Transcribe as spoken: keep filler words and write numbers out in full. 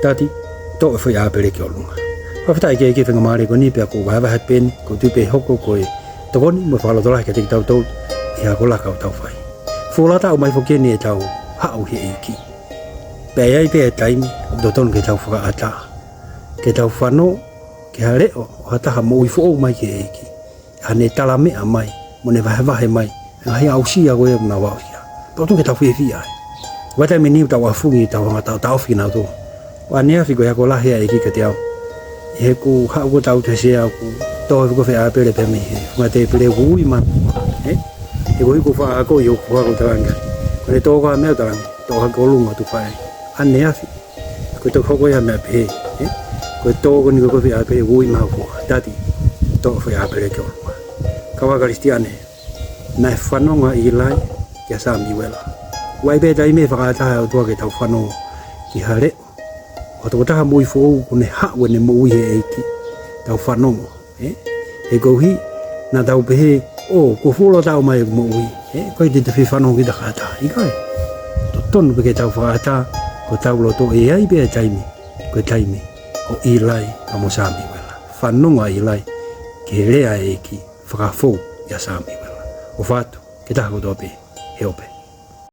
Tati, toʻo e foʻi ʻāpele ki ʻolunga. Fakafetaʻi ki he ʻEiki he faingamālie ko eni pea ʻoku ou vahevahe pē eni, ʻoku ou tui pē ʻe hoko ko e tokoni mo e fakalotolahi kiate kitautolu ʻi he ako laka ʻoku tau fai. Fuoloa taʻu mai foki eni ʻetau haʻu he ʻEiki. Pea ʻe ʻi ai pē e taimi ʻoku totonu ke tau fakaʻatā, ke tau fanongo ki ha leʻo ʻo ha taha moʻui foʻou mai ki he ʻEiki, ʻa ʻene talameʻa mai mo ʻene vahevahe mai e ngaahi aʻusia ko ia ʻoku nau aʻusia. Pea ʻoku totonu ke tau fiefia ai. Ko e taimi ni ʻoku tau ʻafungi, tau hanga ʻo taʻotaʻofi kinautolu. ʻO ʻaneafi ko e ako lahi ʻa e ʻEiki kiate au, ʻi heʻeku haʻu ʻo tau te sea ʻoku tō ʻeku foʻi ʻāpele pē mei he funga tēpile ʻoku ui mai. Ē? He ko e ʻuhi ʻoku ou faʻa ako ʻi hoku ako, talange. Ko ʻene tō ko ā e meʻa, talange, toʻo hake ki ʻolunga, tuku hake. ʻAneafi, ko e toki hoko ia e meʻa pehē, ē? Ko e tō ko eni ko e foʻi ʻāpele ʻoku ui mai, ko Tati, toʻo e foʻi ʻāpele ki ʻolunga. Kau Kalisitiane, naʻe fanongo ʻa ʻĪlai kia Samiuela. ʻOku ʻi ai pē taimi ʻe fakaʻatā ʻe he ʻOtua ke tau fanongo ki ha leʻo ʻo ha tokotaha moʻui foʻou kuo ne haʻu ʻene moʻui he ʻEiki, tau fanongo, ē? He koeʻuhi naʻa tau pehē, ʻō, kuo fuoloa taʻu mai ʻeku moʻui, ē? ʻOku ʻikai te te fie fanongo ki ha taha ʻe taha, ʻikai. Totonu pē ke tau fakaʻatā hotau loto, ʻe ʻi ai pē e taimi, ko e taimi ʻo ʻĪlai pea mo Samiuela. Fanongo ʻa ʻĪlai ki he lea ʻa e ʻEiki, fakafou ʻia Samiuela. ʻOfa atu ki he taha kotoa pē, he ope.